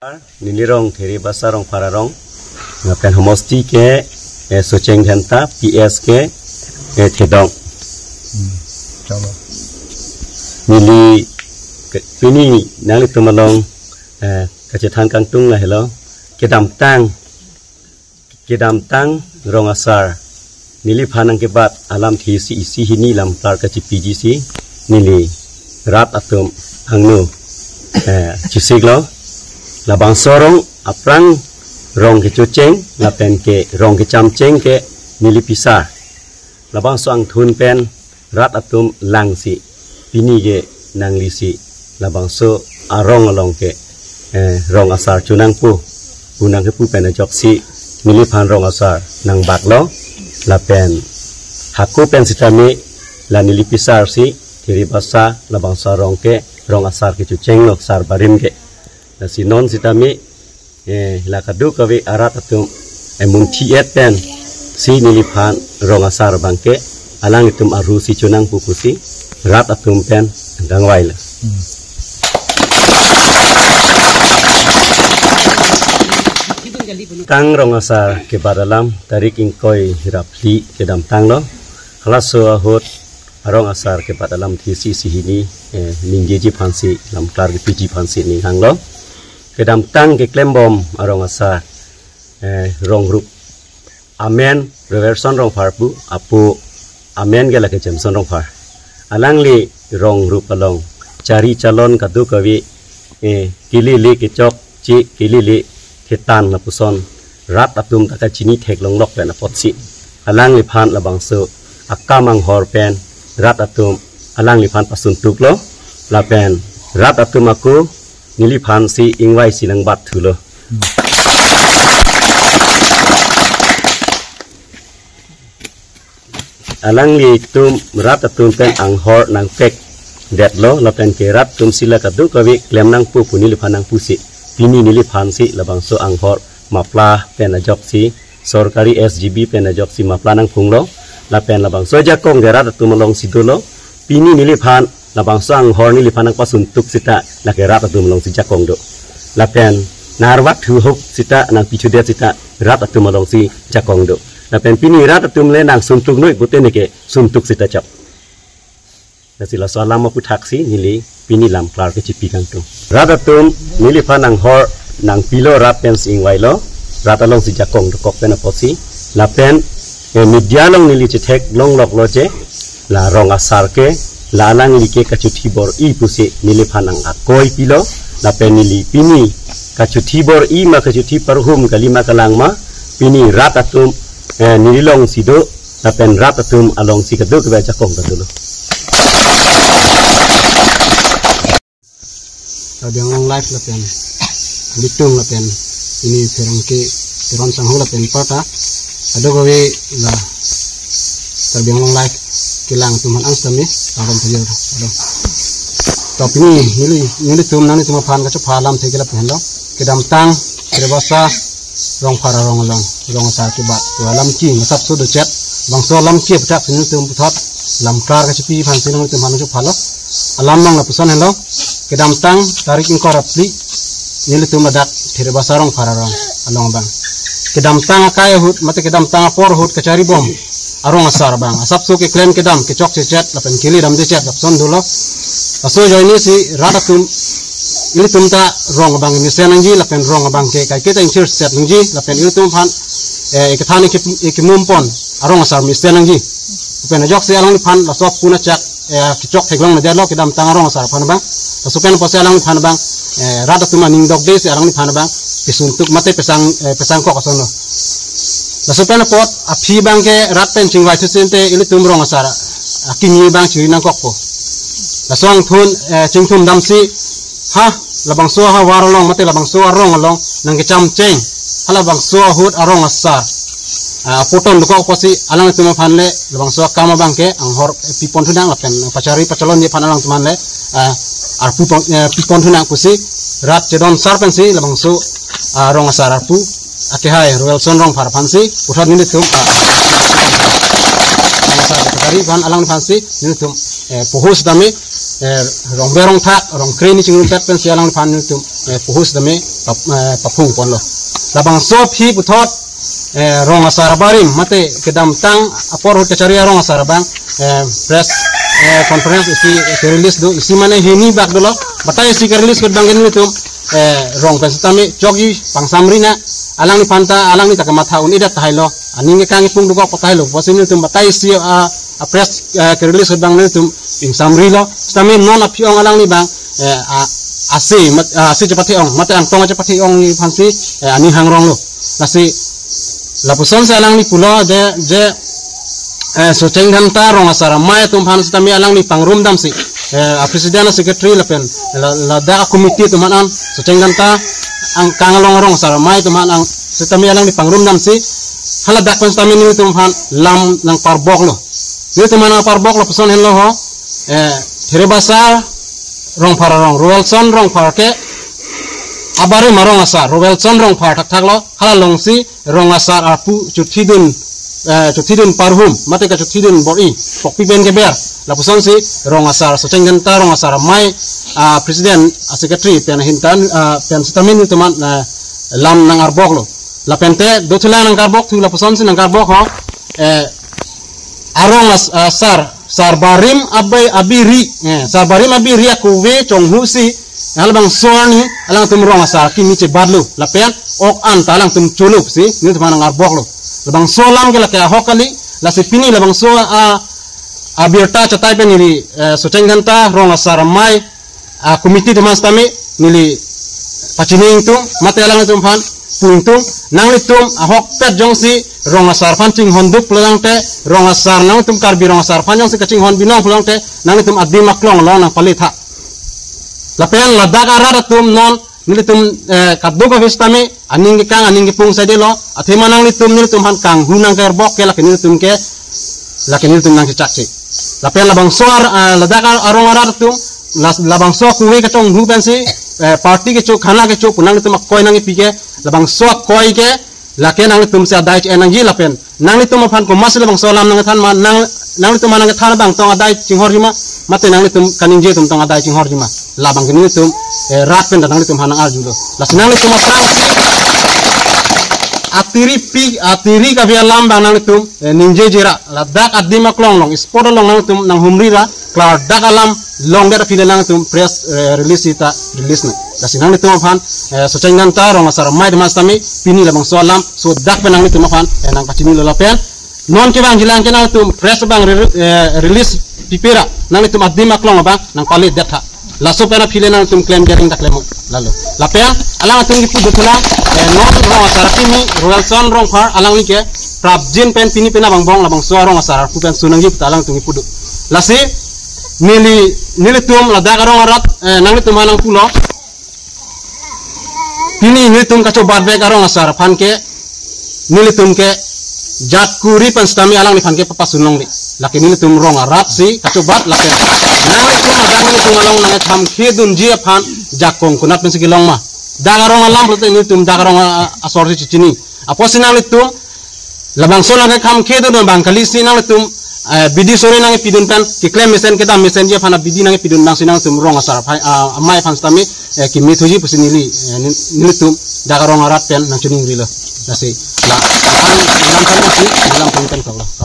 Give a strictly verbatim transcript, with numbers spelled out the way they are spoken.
Neli rong Therebasa Rongphar arong. Lapen homosti ke, eh, Socheng Dhenta, P S ke, eh, Thedong. Hmm. Chalo. Neli ke, pini nanglitum along, eh, kachethan kangtung lahelo. Kedamtang, kedamtang rong asar neliphan nangkebat alamthe isi isi hini lamklar kachipiji si neli rat atum angno, eh, chisiklo. Labangso rong aphrang rong kechocheng lapen ke rong kechamcheng ke neli pisar. Labangso angthun pen rat atum langsi pini ke nanglisi labangso arong along ke, eh, rong asar chonangpo pu nangkepu pen ajoksi neliphan rong asar nangbaklo. Lapen hako pen sitame la neli pisar si Therebasa labangso arong ke rong asar kechochenglo sar barim ke. Lasi non sitame, eh, la kadokave arat atum, eh, munthi-et pen si neliphan rong asar abangke alanglitum arhu si chonangpo pusi rat atum pen kangvailo. Hmm. Tang rong asar kebat alam tarik ingkoi ra phli kedamtanglo. Halaso ahut arong asar kebat alamthe isi isi hini, eh, ningjeji aphansi lamklar kepiji aphansi ning hanglo. Kedamtang keklembom arong asar, eh, rong rup amen Robertson Rongphar pu, apo amen ke lake Jameson Rongphar. Alangli rong rup along chari chalon kadokave, eh, kelele kechokche kelele ketan lapuson rat atum ta kachini theklonglok pen apotsi alangliphan labangso akam anghor pen rat atum alangliphan pasuntuklo. Lapen rat atum ako neliphan si ingvai si nangbat thulo. Alanglitum rat atum pen anghor nangpekdetlo lapen ke rat atum si la kadokave klem nangpo pu neliphan nangpusi pini neliphan si labangso anghor mapla pen ajoksi sorkari S G B pen ajoksi mapla nangphunglo. Lapen labangso ajakong ke rat atum alongsi dolo. Pini neliphan labangso anghor neliphan nangpasuntuk sita lake rat atum alongsi jakong do. Lapen nangbat thu ahok sita nangpithudet sita rat atum alongsi jakong do. Lapen pini rat atum le nangsuntuk noi pute neke suntuk sita chap. Lasi laso alam aputhak si neli pini lamklar kechipi kangtung. Rat atum neliphan anghor nangpilo rat pensi ingvailo, rat alongsi jakong dokok pen apotsi. Lapen, eh, media along neli chetheklongloklo je, la rong asar ke la alangli ke kachothi bor-i pusi neliphan nang akoi pilo. Lapen neli pini kachothi bor-i ma kachothi parhum kalima kalang ma pini rat atum, eh, neli alongsi do lapen rat atum alongsi kadokave ajakong ta dolo. Karbi Anglong Live lapen Litung lapen pini pherangke Teron Sangho lapen parta kadokave la Karbi Anglong Live kelang atum aphan ang sitame aron pajor. Ado. To pini neli, nelitum nanglitum aphan kachopha alamthe ke lapu henlo. Kedamtang Therebasa Rongphar arong along rong asar kebat alamthe masap so dochet bangso alamthe aputhak si nelitum puthot lamklar kachipi aphansi nelitum aphan chophalo. Alam abang lapuson henlo. Kedamtang tarik ingkoi ra phli nelitum ladak Therebasa Rongphar arong along abang kedamtang akai ahut mate kedamtang apor ahut kachari bom arong asar abang asapso keklem kedam kechokche chet lapen kele damde chet lapuson dolo. Laso ajoine si rat atum ilitum ta rong abang mesen nangji lapen rong abang ke kaike ta ingthir set nangji lapen ilitum aphan, eh, ikethan ike, ikemum pon arong asar mesen nangji. Lapen ajoksi alangliphan laso puna chak, eh, kechok theklong na detlo kedamtang arong asar aphan abang. Laso pen apotsi alangliphan abang, eh, rat atum aning dokde si alangliphan abang pesuntuk mate pesang, eh, pesangkok ason lo. Laso pen apot aphi abang ke rat pen chingvai thu sinte ilitum rong asar akimi abang chiri nangkokpo. Laso angthun, eh, chingthum damsi ha labangso ahavar along mate labangso arong along nangkechamcheng halabangso ahut arong asar, ah, poton dokok apotsi alangtum aphan le labangso akam abang ke anghor, eh, pipon thunang lapen pachari pachalonji aphan alangtum aphan le, ah, arpu pon, eh, pipon thunang pusi rat chedon sar pensi labangso, ah, rong asar arpu akehai Royalson Rongphar aphansi puthot nelitum, ah, rong asar pachari aphan alangphansi nelitum, eh, pohus dame, eh, rong berong thak rong kre ni chingrum tet pensi alangphan nelitum, eh, pohus dame pap-, eh, paphung ponlo. Labangso aphi puthot, eh, rong asar abarim, mate kedamtang apor ahut kachari arong asar abang, eh, press, eh, conference isi ke-release do, isi mane hini bak dolo, batai isi ke-release ke abang ke nelitum, eh, rong pen sitame chokji pangsamri na, alangliphan ta, alangli ta kamatha un-edet tahai lo, aning kekang ipung dukok tahai lo, pusi nelitum batai isi, ah, a-press, eh, ke-release ke abang nelitum ingsamri lo, sitame non aphi ong alangli abang, eh, a, ase, mat-, ah, ase chepathe ong, mate angtong chepathe ongji aphansi, eh, aning hangrong lo. Lasi, lapuson si alangli pulo je, je, eh, Socheng Dhenta rong asar amei atum aphan sitame alangli pangrum damsi, eh, a-president, a-secretary lapen, la, ladak a-committee atum aphan an, Socheng Dhenta angkang along rong asar amei atum aphan an sitame alangli pangrum damsi, haladak pen sitame nelitum aphan lam nangparbok lo. Nelitum aphan nangparbok lapuson henlo ho, eh, Therebasar Rongphar arong, Roelson Rongphar ke abarim arong asar, Roelson Rongphar thakthak lo, hala alongsi rong asar arpu chuthidun, eh, chuthidun parhum, mate kachuthidun bor-i, pokpi pen keber, lapuson si rong asar Socheng Dhenta rong asar amei, ah, president, ah, secretary pen ahin tan, ah, pen sitame nelitum aphan, ah, lam nangarbok lo. Lapen te, dothulang nangkarbok thu lapuson si nangkarbok ho, eh, arong as-, ah, sar, sar barim abi, abi ri, eh, sar barim abi ri akuve chonghu si, halabangso arni, alangtum rong asar kimi chebat lo, lapen ok an ta alangtum cholo pusi, nelitum aphan nangarbok lo. Labangso alam ke lake ahok kali, lasi pini labangso, ah, abirta chatai pen neli, eh, Socheng Dhenta rong asar amei, ah, committee atum aphan sitame neli pachini ingtung, mate alangtum aphan pu ingtung, nanglitum ahokpet jongsi rong asar aphan chinghon duk pulo tangte, rong asar nangtum Karbi rong asar aphan jongsi kachinghon binong pulo tangte, nanglitum adim aklong along nangpale tha. Lapen ladak arat atum non nelitum, eh, kadokave sitame aning kekang aning kepung saide lo, athema nanglitum nelitum aphan kanghu nangkarbok ke lake nelitum ke, lake nelitum nangchechakche. Lapen labangso ar-, ah, ladak ar-, arong arat atum, las-, labangso akuve kachonghu pensi, eh, party kecho, khana kecho pu nanglitum akoi nangkipi ke, labangso akoi ke, lake nanglitum si adai che-en nangji lapen nanglitum aphan komatsi labangso alam nangthan ma, nang, nanglitum aphan nangthan abang tong adai chinghorji ma, mate nanglitum kaningje atum tong adai chinghorji ma. Labang ke nelitum, eh, rat pen ta nanglitum aphan nangarjulo. Lasi nanglitum aphan atiri pi, atiri kave alam abang nanglitum, eh, ningjeje ra, ladak adim aklong along, spot along nanglitum nanghumri ra, klardak alam longdet aphi le nanglitum press, eh, release sita release nang. Lasi nanglitum aphan, eh, Socheng Dhenta rong asar amei atum aphan sitame pini labangso alam sodak pen nanglitum aphan, eh, nangpachini lo lapen non kevangjilang ke nanglitum press abang re-, eh, release pipe ra, nanglitum adim aklong abang nangpaledet tha. Laso pen aphi le nanglitum klem jering ta klem lalo. Lapen alangtum kipu dothulang, eh, non rong asar kimi Roelson Rongphar alangli ke prapjin pen pini pen abang bong labangso arong asar arpu pen su nangji pu ta alangtum kipu do. Lasi neli, nelitum ladak arong arat, eh, nanglitum aphan nangpulo. Pini nelitum kachobat vek arong asar aphan ke, nelitum ke jat kuri pen sitame alangliphan ke papasun longle. Lake nelitum rong arat si kachobat lake. Nanglitum ladak nelitum along nangkethamkhe dunji aphan jakong konat pensi kelong ma. Dak arong alam pulote nelitum dak arong a-, asor si chechini. Apotsi nanglitum labangso nangkethamkhe dun abang kali si nanglitum, eh, bidi sore nangkepidun pen keklem mesen kedam mesenji aphan abidi nangkepidun abang si nanglitum rong asar aphan, ah, amei aphan sitame, eh, kemethuji pusi neli, eh, ni-, nelitum dak arong arat pen nangchiningrilo. Lasi la, lam pen si, lam pen pen kok lo.